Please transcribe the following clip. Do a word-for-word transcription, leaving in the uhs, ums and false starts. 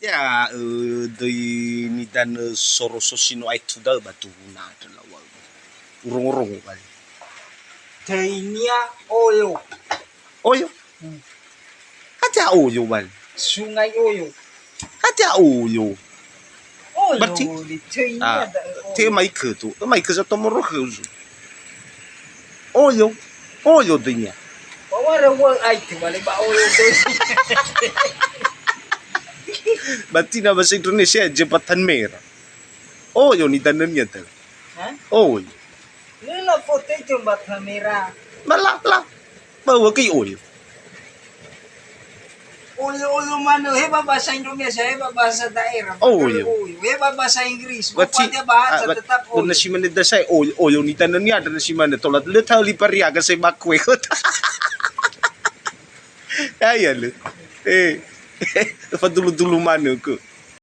Ya, eh, döi nidanö soroso si no aetu da'ö ba tuhuna andrö lawa'ö. Urongorongo kali. Töinia Oyo. Oyo? Hmm. Hadia Oyo, bali? Sungai Oyo. Hadia Oyo? Oyo, Berarti, li töinia ah, da'ö Oyo. Te maikö tu, te maikö sa tomoro khöu. Oyo, Oyo döinia. Ba wara ua aetu bale ba Oyo döinia. Berarti na bahasa Indonesia jembatan merah. Oyo nidanönia da'ö. Hah? Oyo. Lö lafotöi jembatan merah. Ba la, la. Ba ua göi Oyo. Oyo-oyo manö, he ba bahasa Indonesia, he ba bahasa daerah. Oyo. Oyo. He ba bahasa Inggris. Berarti, pokoknya bahasa ah, ba-, tetap Oyo. Na si mane da sa'ae Oyo, Oyo nidanönia andrö na si mane tola lö ta'öli pariaga sai bakue. Ya, ya, lö. Eh. Fadulu-dulu manö khöu.